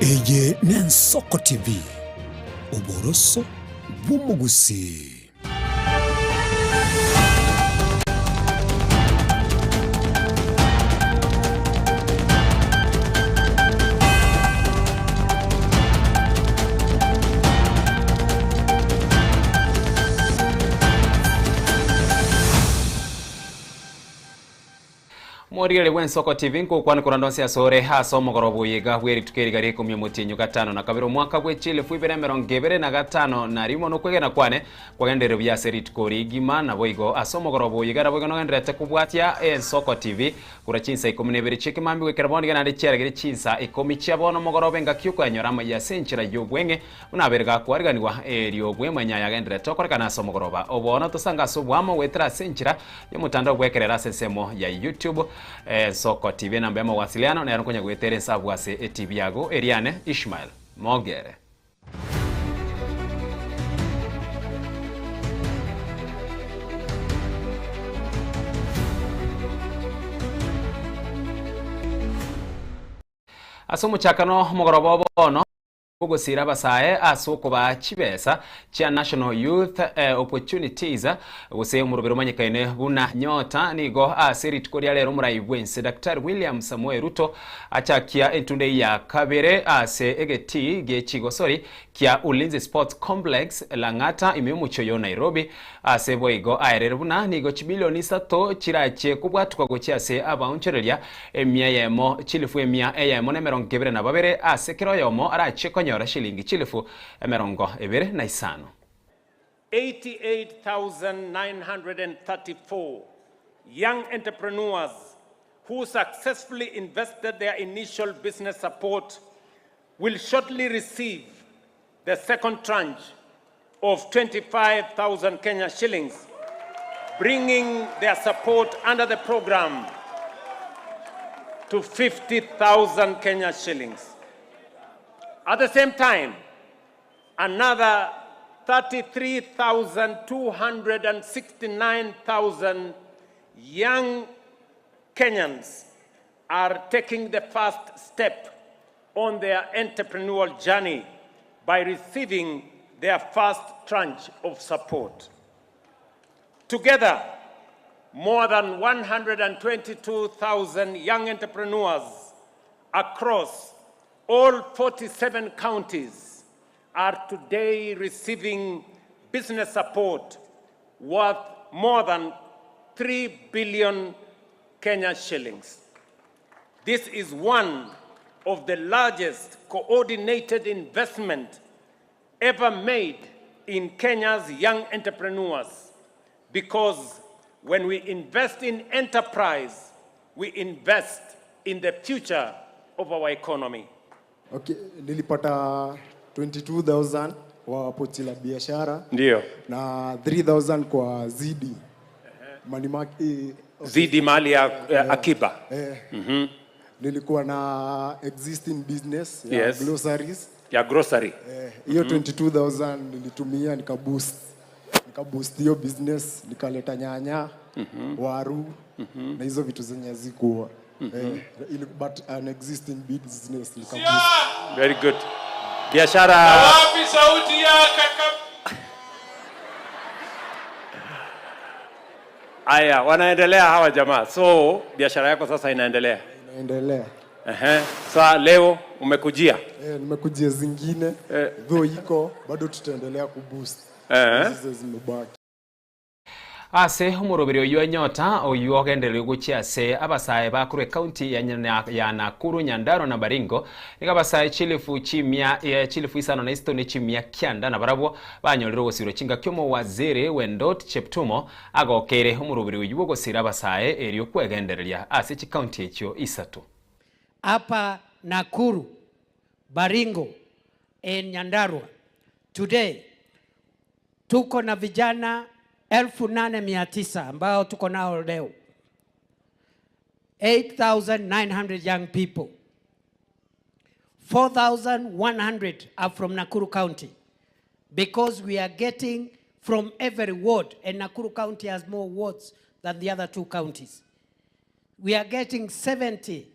Eye n'Ensoko TV, oboroso bw'omogusii. Morigereria bw'Ensoko TV nkokwana koranda onsi asore ase omogoro bwoyega bw'erituko eriga ria omotienyi gatano na kabere omwaka bwe chilifu ibere emerongo ebere na gatano na rimo nokwegena kwane kwagenderera buya ase rituko rigima naboigo ase omogoro bwoyega naboigo nogendererete kobwatia Ensoko TV kura chinsa 12 chi'ekemambi goikera bono iga naende chiaragere chinsa 10 chia bono omogoroba engaki okonyora amaiyo ase enchera ya obweng'e buna abere gakwariganiwa erio bwemanya yagendererete okorekana ase omogoroba obono tosanga ase obwamo goetera ase enchera y'omotandao bwekerera ase ensemo ya YouTube Ensoko TV namba ya mawasiliano nero nkonya goetera ensabu ase eTV yago eriane Ishmael Mogere. Ase omochakano omogoroba o bono ogosira abasae ase okobaa chibesa chia National Youth Opportunities gose omoroberi omanyekaine buna Nyota nigo ase rituko ria rero omorai bwense Daktari William Samoei Ruto achakia entunda eyio ya kabere ase egetii gie chigosori kia Ulinzi Sports Complex Lang'ata ime y'omochie oyo o Nairobi. Ase boigo aerire buna nigo chibilioni isato chirachie kobwatuka gochia ase abaonchoreria emia eyemo chilifu emia eyemo na emerongo ebere na babere ase kera oyomo arachie konyora shilingi chilifu emerongo ebere na isano. 88,934 young entrepreneurs who successfully invested their initial business support will shortly receive the second tranche of 25,000 Kenya shillings, bringing their support under the program to 50,000 Kenya shillings. At the same time, another 33,269,000 young Kenyans are taking the first step on their entrepreneurial journey by receiving their first tranche of support. Together, more than 122,000 young entrepreneurs across all 47 counties are today receiving business support worth more than 3 billion Kenya shillings. This is one of the largest coordinated investment ever made in Kenya's young entrepreneurs, because when we invest in enterprise, we invest in the future of our economy. Okay, nilipata 22,000 kwa pochi la biashara. Ndio. Na 3,000 kwa Zidi. Money market, okay. Zidi mali ya akiba. Nilikuwa na existing business ya groceries. Ya grocery. Hiyo 22,000 nilitumia nikaboost. Nikaboost hiyo business, nikaleta nyanya, waru, na hizo vitu zenye hazikuwa. But an existing business nikaboost. Very good. Biashara. Wapi sauti ya kaka? Aya, wanaendelea hawa jamaa. So biashara yako sasa inaendelea. Inaendelea. Sasa leo umekujia? Nimekujia zingine. Though iko bado tutaendelea kuboost. Hizo zimebaki. Ase omoroberi oyo nyota oyo ogenderere gochia ase abasae bakorwa county ya Nakuru, Nyandarua na Baringo niga abasae chilifu chimia chilifu isano na isito ne chimia kianda na barabwo banyorire ogosirwa chingaki omowaziri Wendot Cheptumo agokere omoroberi oyo ogosira abasae erio kwegendereria ase chikaunti echio isato. Hapa Nakuru, Baringo and Nyandarua today tuko na vijana elfu nane mia tisa ambao tuko nao leo. 8,900 young people. 4,100 are from Nakuru County because we are getting from every ward, and Nakuru County has more wards than the other two counties. We are getting 70,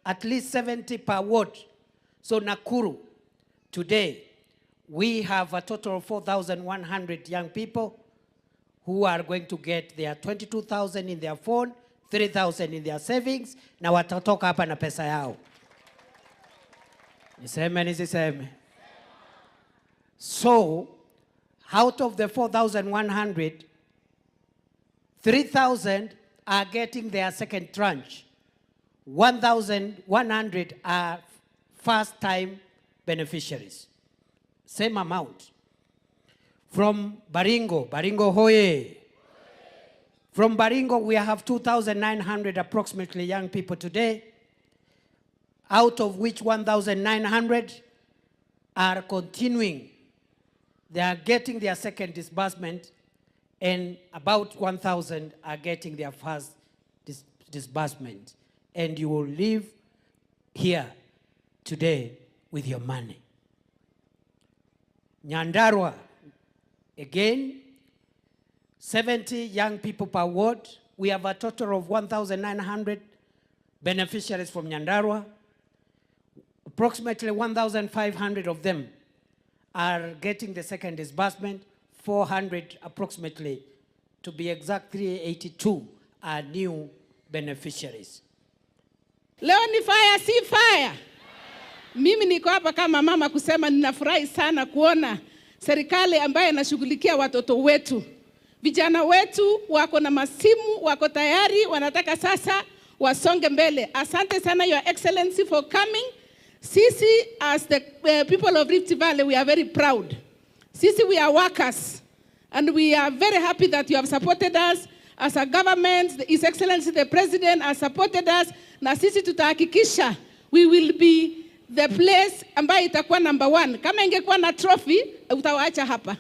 at least 70 per ward. So Nakuru, today, we have a total of 4,100 young people who are going to get their 22,000 in their phone, 3,000 in their savings, na watatoka hapa na pesa yao. Niseme nisiseme? So, out of the 4,100, 3,000 are getting their second tranche. 1,100 are first-time beneficiaries. Same amount. From Baringo, Baringo hoye. From Baringo, we have 2,900 approximately young people today, out of which 1,900 are continuing. They are getting their second disbursement, and about 1,000 are getting their first disbursement. And you will leave here today with your money. Nyandarua, again, 70 young people per ward. We have a total of 1,900 beneficiaries from Nyandarua. Approximately 1,500 of them are getting the second disbursement. 400 approximately, to be exact, 382 are new beneficiaries. Leo ni fire, si fire. Mimi niko hapa kama mama kusema ninafurahi sana kuona serikali ambayo inashughulikia watoto wetu. Vijana wetu wako na masimu, wako tayari, wanataka sasa wasonge mbele. Asante sana, Your Excellency, for coming. Sisi as the people of Rift Valley, we are very proud. Sisi, we are workers, and we are very happy that you have supported us as a government. His Excellency the President has supported us. Na sisi tutahakikisha we will be the place ambayo itakuwa number one. Kama ingekuwa na trophy, utawaacha hapa.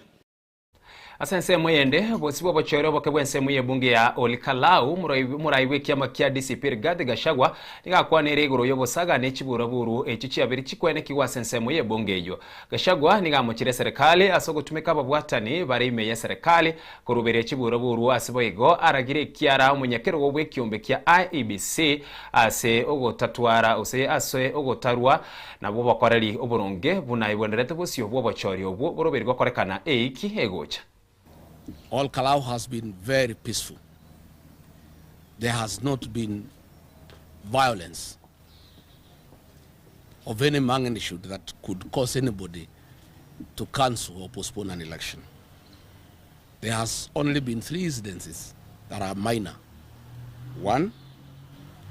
Ase ensemo yende bosi bw'obochore oboke bwa ensemo y'ebunge ya Olkalau murai w'ekiama kia DCP Rigathi Gachagua nigakwanire iguru y'obosaga n'ekiburaburu ekyo chiabiri chikwene kigwa ase ensemo y'ebunge eyo. Gachagua nigamochire serikali ase ogotumika ababwatani bare ime ya serikali koruberia ekiburaburu ase boigo aragire ekiara omonyakerogo bw'ekiombe kia IEBC ase ogotatwara ose ase ogotarwa nabo bokoreri oboronge buna ibwenderete bosio bw'obochori obwo boroberi gokorekana eiki egocha. Olkalau has been very peaceful. There has not been violence of any magnitude that could cause anybody to cancel or postpone an election. There has only been 3 incidences that are minor. One,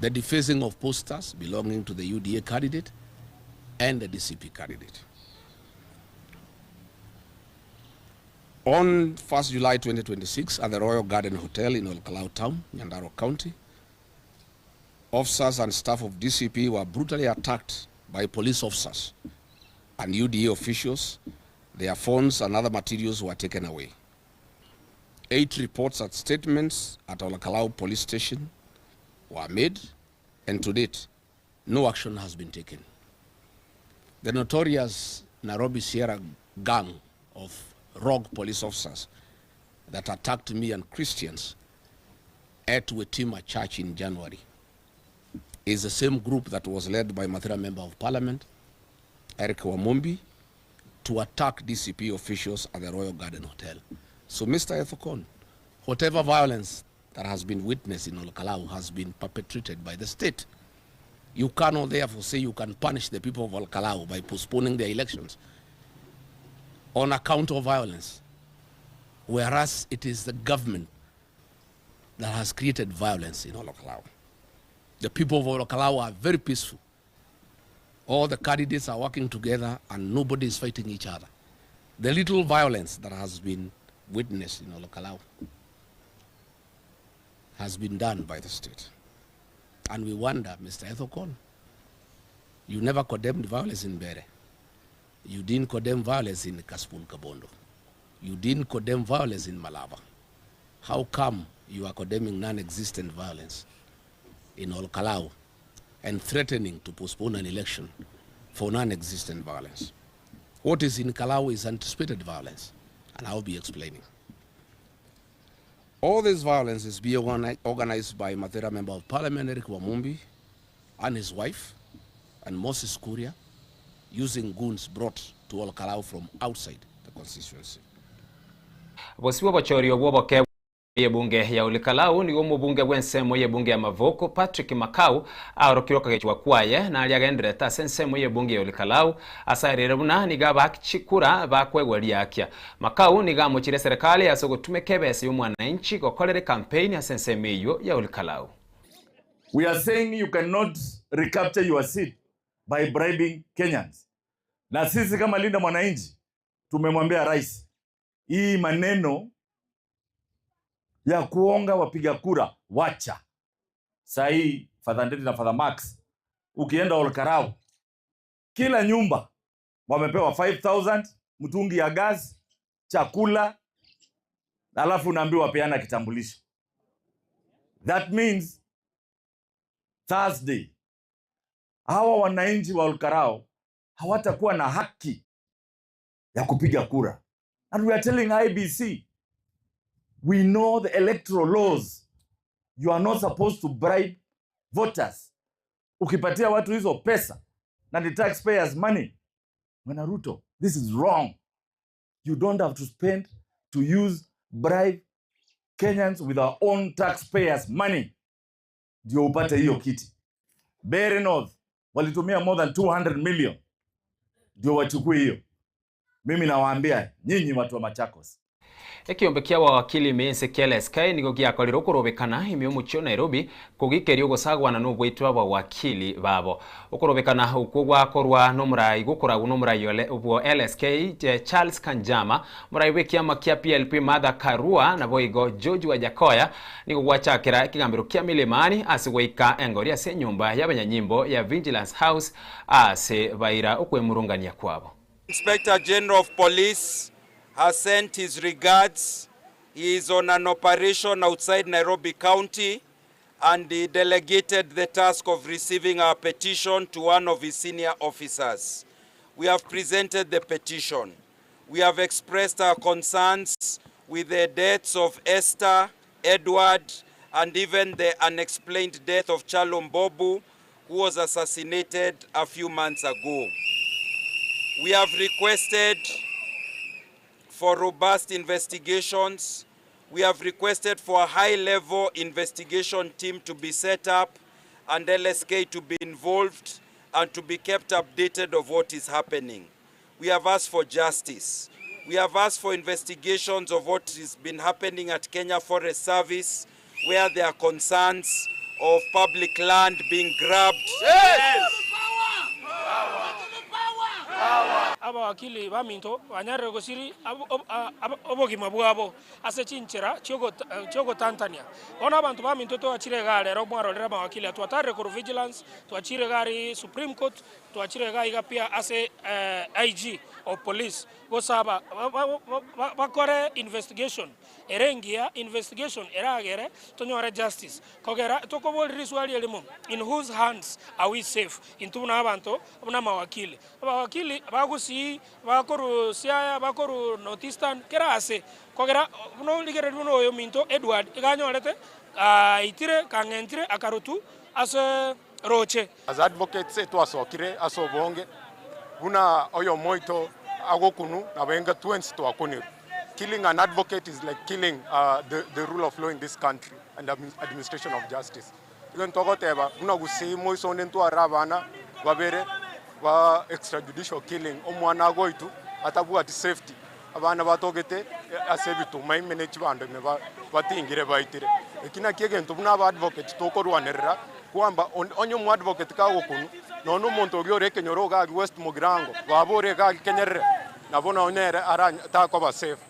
the defacing of posters belonging to the UDA candidate and the DCP candidate. On 1st July 2026, at the Royal Garden Hotel in Olkalau Town, Nyandarua County, officers and staff of DCP were brutally attacked by police officers and UDA officials. Their phones and other materials were taken away. 8 reports and statements at Olkalau Police Station were made, and to date, no action has been taken. The notorious Nairobi Sierra gang of rogue police officers that attacked me and Christians at Wetima Church in January is the same group that was led by Mathira Member of Parliament, Eric Wamumbi, to attack DCP officials at the Royal Garden Hotel. So, Mr. Ethekon, whatever violence that has been witnessed in Olkalau has been perpetrated by the state. You cannot therefore say you can punish the people of Olkalau by postponing their elections on account of violence, whereas it is the government that has created violence in Olkalau. The people of Olkalau are very peaceful. All the candidates are working together and nobody is fighting each other. The little violence that has been witnessed in Olkalau has been done by the state. And we wonder, Mr. Ethekon, you never condemned violence in Bere. You didn't condemn violence in Kasipul Kabondo. You didn't condemn violence in Malava. How come you are condemning non-existent violence in Olkalau and threatening to postpone an election for non-existent violence? What is in Kalau is anticipated violence, and I'll be explaining. All this violence is being organized by Mathira Member of Parliament Eric Wamumbi and his wife, and Moses Kuria, using goons brought to Olkalou from outside the constituency. Bosibo bochorio bwoboke yebunge ya Olkalou nigo mubunge bwensemo yebunge ya Mavoko Patrick Makau aorokirwa kagechwa kwaye na aliagendereta ase ensemo yebunge ya Olkalou asarire buna niga bakchikura bakwegwa liakia. Makau niga mochire serikali ase gotumeka ebesa y'omwananchi gokorere campaign ase ensemo eyo ya Olkalou. We are saying you cannot recapture your seat by bribing Kenyans. Na sisi kama Linda Mwananchi tumemwambia rais, hii maneno ya kuonga wapiga kura wacha. Saa hii Father Ndeti na Father Max, ukienda Olkalou kila nyumba wamepewa 5000, mtungi ya gas, chakula, alafu unaambiwa peana kitambulisho. That means Thursday hawa wananchi wa Olkalou hawatakuwa na haki ya kupiga kura. And we are telling IEBC, we know the electoral laws. You are not supposed to bribe voters. Ukipatia watu hizo pesa na the taxpayers money, Bwana Ruto, this is wrong. You don't have to spend to use bribe Kenyans with our own taxpayers money ndio upate hiyo kiti. Mbeere North walitumia more than 200 million ndio wachukue hiyo. Mimi nawaambia nyinyi watu wa Machakos, Ekiombe kia wawakili mense kia LSK nigo giakorirwo kurubikana ime omuchio Nairobi kugikeria ogosagwana n'obwaitwa bwa wakili babo. Okurubikana okwo gwakorwa n'omurai gukoragwo n'omurai obwo LSK Charles Kanjama, murai bw'ekiama kia PLP Martha Karua na boigo George Wajackoyah nigo gwachakera ekigambero kia Milimani ase goika engori ase enyomba y'abanyanyimbo ya Vigilance House ase baira okwemurungania kwabo. Inspector General of Police has sent his regards. He is on an operation outside Nairobi County, and he delegated the task of receiving our petition to one of his senior officers. We have presented the petition. We have expressed our concerns with the deaths of Esther, Edward, and even the unexplained death of Kyalo Mbobu, who was assassinated a few months ago. We have requested for robust investigations. We have requested for a high-level investigation team to be set up and LSK to be involved and to be kept updated of what is happening. We have asked for justice. We have asked for investigations of what has been happening at Kenya Forest Service, where there are concerns of public land being grabbed. Yes! Abawakili baminto banyarire gosiri obogima bwabo ase chinchera chiogo tantania bono abantu baminto twachire iga rero mwarorera abawakili twatare koru Vigilance, twachire gari Supreme Court, twachire iga iga pia ase IG of Police gosaba bakore investigation erengia investigation eragere tonyore justice kogera tokoborire swali elimo, in whose hands are we safe? Intu na abantu na mawakili, abawakili bagusi bakoru Siaya, bakoru North Eastern kera ase kogera no ligere no oyo minto Edward iganyorete itire kang'entire akarutu ase roche. As advocates twasokire ase obonge buna oyo moito agokunu na benga twens twakuniru. Killing an advocate is like killing the rule of law in this country and administration of justice. Igo ntogoteba buna gusii moisonde ntwara abana babere ba extrajudicial killing omwana agoitu atabwati safety, abana batogete ase ebituma imene chibando ime batingire baitire. Eki naki egento buna aba advocate tokorwanerera kwamba onye omu advocate kagokunu nono omonto oria ore ekenyoro gagi West Mugirango baba ore gagi Kenyerere nabo nonere takoba safe.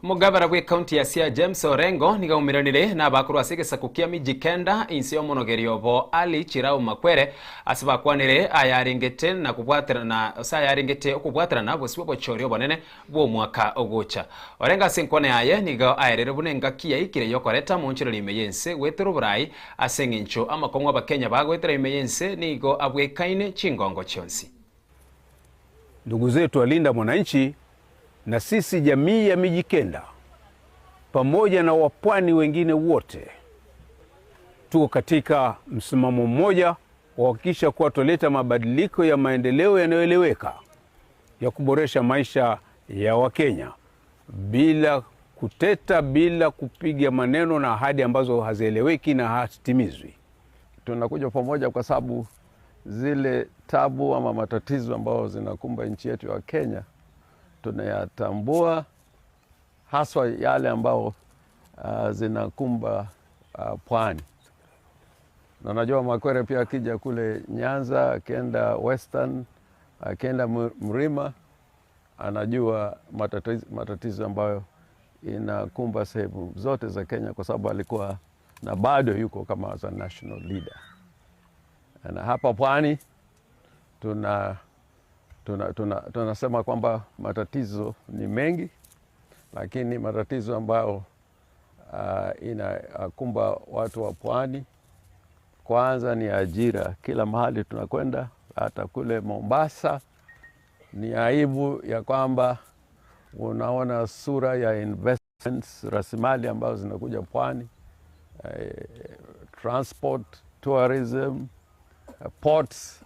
Mugabara bwe county ya Siaya James Orengo nigaumiranire na abakorwa ase egesaku kia Mijikenda inse y'omonogerio bo Ali Chirau Makwere ase bakwanire ayarengete na kubwaterana ase ayarengete okubwaterana bosi bw'obochorio obonene bw'omwaka ogocha. Orengo ase enkwana yaye nigo aerere buna engaki yaikire yokoreta monchero ime y'ense gwetera oborai ase eng'encho amakong'u abakenya bagwetera ime y'ense nigo abwekaine chingongo chionsi. Ndugu zetu walinda mwananchi na sisi jamii ya Mijikenda pamoja na wapwani wengine wote tuko katika msimamo mmoja. kuhakikisha kuwa twaleta mabadiliko ya maendeleo yanayoeleweka ya kuboresha maisha ya Wakenya bila kuteta, bila kupiga maneno na ahadi ambazo hazieleweki na hazitimizwi. Tunakuja pamoja kwa sababu zile tabu ama matatizo ambayo zinakumba nchi yetu ya Kenya tunayatambua, haswa yale ambao zinakumba pwani. Na najua Makwere pia akija kule Nyanza, akienda Western, akienda Mrima, anajua matatizo ambayo inakumba sehemu zote za Kenya, kwa sababu alikuwa na bado yuko kama as a national leader. Na hapa pwani tunasema kwamba matatizo ni mengi, lakini matatizo ambayo inakumba watu wa pwani kwanza ni ajira. Kila mahali tunakwenda, hata kule Mombasa, ni aibu ya kwamba unaona sura ya investments, rasilimali ambazo zinakuja pwani, transport, tourism, ports,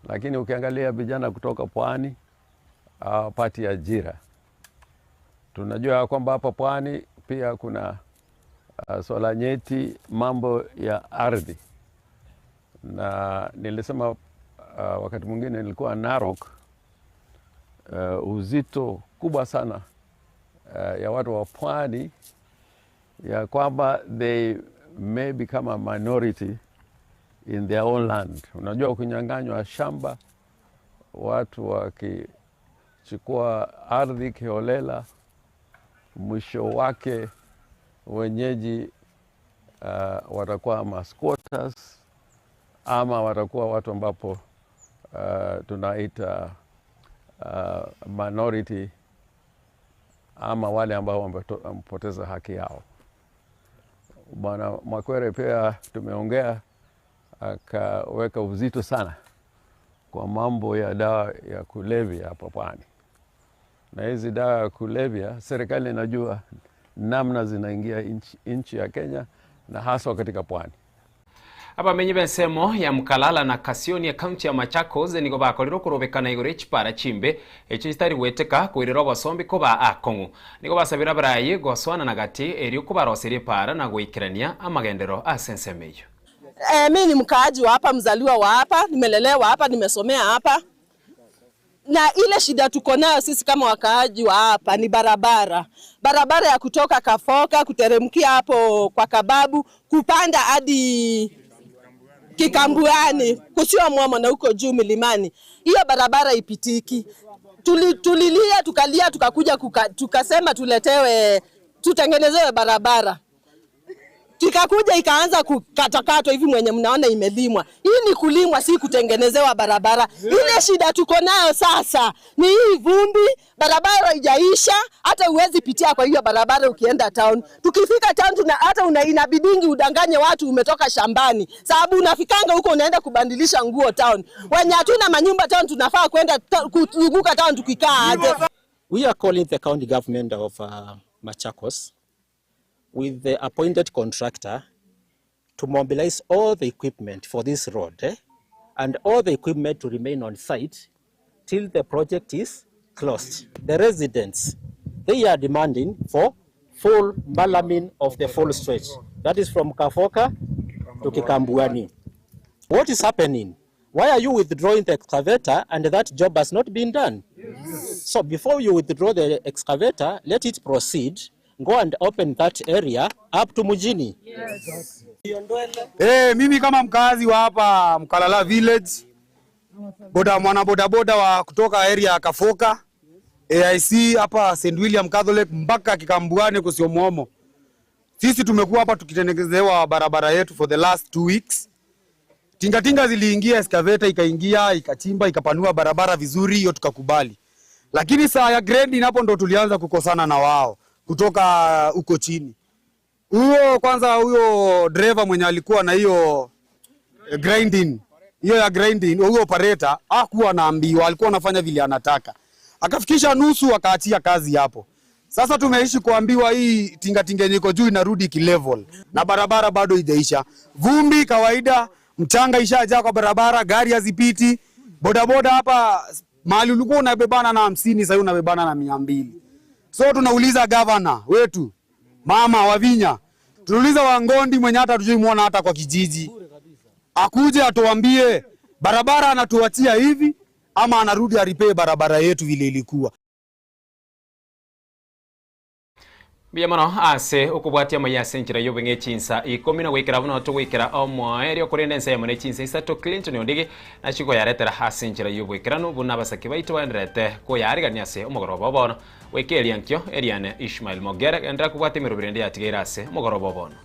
lakini ukiangalia vijana kutoka pwani hawapati ajira. Tunajua kwamba hapa pwani pia kuna swala nyeti, mambo ya ardhi. Na nilisema wakati mwingine nilikuwa Narok, uzito kubwa sana ya watu wa pwani ya kwamba they may become a minority in their own land. Unajua, ukinyang'anywa shamba, watu wakichukua ardhi kiholela, mwisho wake wenyeji watakuwa ma squatters ama watakuwa watu ambapo tunaita minority ama wale ambao wamepoteza haki yao. Bwana Makwere pia tumeongea, akaweka uzito sana kwa mambo ya dawa ya kulevya hapa pwani. Na hizi dawa ya kulevya serikali inajua namna zinaingia nchi ya Kenya na haswa katika pwani. Abamenyi bensemo ya Mkalala na Kasioni ya kaunti ya Machakos nigo bakorire kurobekana igoro echipara chimbe echo chitari gweteka koirera obosombi koba akong'u. Nigo basabira barayi goswana na gati erio kobaroseria epara na goikerania amagendero ase ensemo eyo. Mimi ni mkaaji wa hapa, mzaliwa wa hapa, nimelelewa hapa, nimesomea hapa. Na ile shida tuko nayo sisi kama wakaaji wa hapa ni barabara. Barabara ya kutoka Kafoka, kuteremkia hapo kwa Kababu, kupanda hadi Kikambuani, kusio Mwomo na huko juu milimani. Hiyo barabara ipitiki. Tulilia, tukalia, tukakuja, tukasema tuletewe, tutengenezewe barabara. Tukakuja ikaanza kukatakatwa hivi mwenye mnaona imelimwa. Hii ni kulimwa, si kutengenezewa barabara. Ile shida tuko nayo sasa ni hii vumbi, barabara haijaisha, hata huwezi pitia kwa hiyo barabara ukienda town. Tukifika town hata inabidingi udanganye watu umetoka shambani. Sababu unafikanga huko unaenda kubadilisha nguo town. Wenye hatuna manyumba town tunafaa kwenda kuzunguka town tukikaa aje. We are calling the county government of Machakos with the appointed contractor to mobilize all the equipment for this road, and all the equipment to remain on site till the project is closed. The residents, they are demanding for full malamin of the full stretch. That is from Kafoka to Kikambuani. What is happening? Why are you withdrawing the excavator and that job has not been done? Yes. So before you withdraw the excavator, let it proceed. Go and open that area up to Mujini. Yes. Mimi kama mkazi wa hapa Mkalala Village, mwana boda wa kutoka area ya Kafoka, AIC hapa St. William Catholic mpaka Kikambuani kusio Mwomo. Sisi tumekuwa hapa tukitengenezewa barabara yetu for the last 2 weeks. Tingatinga ziliingia, excavator ikaingia, ikachimba, ikapanua barabara vizuri, hiyo tukakubali. Lakini saa ya grade hapo ndo tulianza kukosana na wao kutoka huko chini. Huyo kwanza, huyo driver mwenye alikuwa na hiyo grinding, hiyo ya grinding, huyo operator hakuwa anaambiwa, alikuwa anafanya vile anataka. Akafikisha nusu akaachia kazi hapo. Sasa tumeishi kuambiwa hii tingatinga yenye iko juu inarudi kilevel na barabara bado haijaisha. Vumbi kawaida, Mchanga ishajaa kwa barabara, gari hazipiti. Bodaboda hapa mahali ulikuwa unabebana na 50, sasa unabebana na 200. So tunauliza gavana wetu Mama Wavinya, tunauliza Wangondi mwenye hata hatujui muona hata kwa kijiji, akuje atuambie barabara anatuachia hivi ama anarudi aripee barabara yetu vile ilikuwa. Mbuya mono ase okobwatia amaya ase enchera ya obong'e chinsa 10 na goikera buna togoikera omoerio korende ense eyemo ne chinsa isato Clinton Ondigi nachio koyaretera ase enchera ya oboikeranu buna abasaki baito baenderete koyarigania ase omogoroba obono goika eria nkio eriane Ishmael Mogere genderera kobwatia emeroberi ende yatigaire ase omogoroba obono.